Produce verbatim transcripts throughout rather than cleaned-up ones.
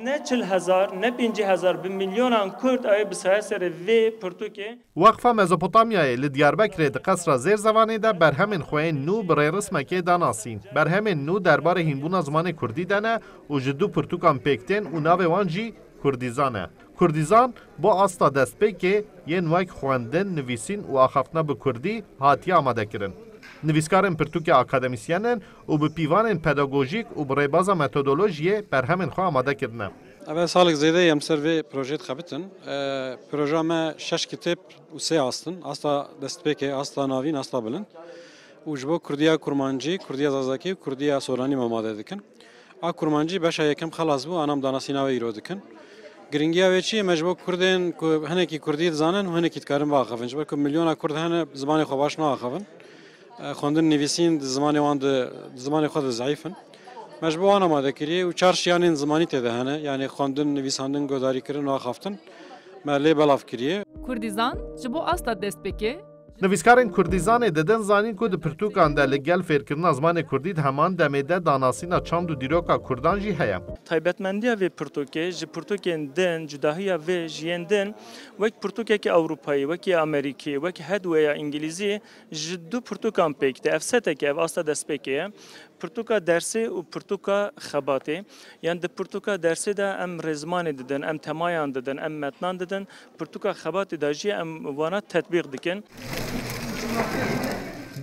Ne çil hezar, ne pêncî hezar, bi milyonan Kurd ew ê bi serê serê vê pirtûkê. Weqfa Mezopotamyayê li Diyarbekirê di Qesra Zêrzevanê de berhemên xwe yên nû bi rêrismekê da nasîn. Berhemên nû derbarê hînbûna zimanê kurdî de ne û ji du pirtûkan pêk tên û navê wan jî Kurdîzan e. Kurdîzan bo asta destpêkê yên wek xwendin, nivîsîn û axaftina bi kurdî hatiye amadekirin. Nivîskarên pirtûkê akademîsyen in û bi pîvanên pedagojîk û bi rêbaza metodolojiyê berhemên xwe amade kirine. Ev e salek zêde ye em ser vê projeyê dixebitin. E, projeya me şeş kitêb û sê ast in. Asta destpêkê, asta navîn, asta bilind. Û ji bo kurdiya kurmancî, kurdiya zazakî û kurdiya soranî me amade dikin. A kurmancî beşa yekem xelas bû, ana em danasîna wê îro dikin. Girîngiya wê çi ye? Me ji bo kurdên ku hinekî kurdî dizanin û hinekî dikarin biaxivin. Ji ber ku milyona kurd hene zimanê xwe baş naaxivin. E, xwendin nivîsîn di zimanê wan di, di zimanê xwe de zeîf in. Me ji bo wan amade kiriye û çar şiyanên zimanî tê de hene. Yanî xwendin, nivîsandin, guhdarîkirin û axaftin me lê belav kiriye. Kurdîzan ji bo asta destpêkê. Nivîskarên Kurdîzanê didin zanîn ku di pirtûkan de li gel fêrkirina zimanê kurdî di heman demê de danasîna çand û dîroka kurdan jî heye. Taybetmendiya vê pirtûkê ji pirtûkên din, cudahiya vê ji yên din, wek pirtûkekî Ewropayî, wekî Amerîkî, wek hedwêya Îngilîzî, ji du pirtûkan pêk tê. Ev seteke, ev asta destpêkê ye. Pirtûka dersê û pirtûka xebatê. Yan di pirtûka dersê de em rêzimanê didin, em temayan didin, em metnan didin. Pirtûka xebatê de jî em wana tetbîq dikin.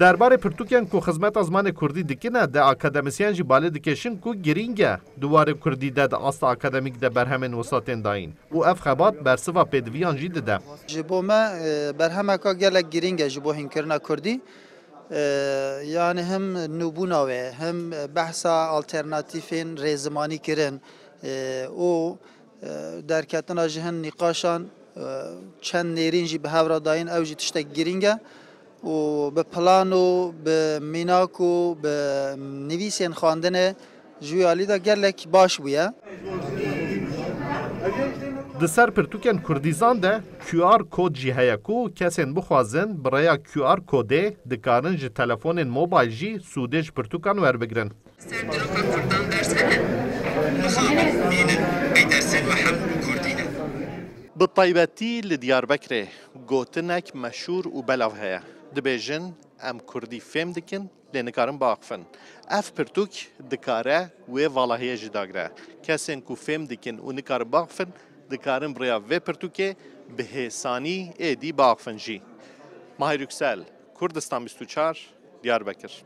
Derbarê pirtûkên ku xizmeta zimanê kurdî dikine, de akademîsyen jî balê dikêşin ku girîng e di warê kurdî de di asta akademîk de berhemên wisa tên dayîn û ev xebat bersiva pêdiviyan jî dide. Ji bo me, e, berhemeka gelek girîng e ji bo hînkirina kurdî. E, yanî him nûbûna wê, him behsa alternatîfên rêzimanî kirin, e, û, e, derketina ji hin nîqaşan, e, çend nêrîn jî bi hev re dayîn, ew jî tiştek girîng e û bi plan û bi mînak û bi nivîsên xwendinê ji wî alî de gelek baş bûye. Di ser pirtûkên kurdîzan de Q R kod jî heye ku kesên bixwazin bi rêya Q R kodê dikarin ji telefonên mobayl jî sûdê ji pirtûkan werbigrin. Ser dîroka kurdan ders hene. Bixabin, bînin, ey dersên me hemû bi kurdî ne. Bi taybetî li Diyarbekirê gotinek meşhûr û belav heye. Dibêjin, em kurdî fêm dikin, lê nikarin biaxifin. Ev pirtûk dikare wê valahiyê jî dagire. Kesên ku fêm dikin û nikarin biaxifin, dikarin bi rêya vê pirtûkê bi hêsanî êdî biaxifin jî. Mahir Yüksel, Kurdistan bîst û çar, Diyarbekir.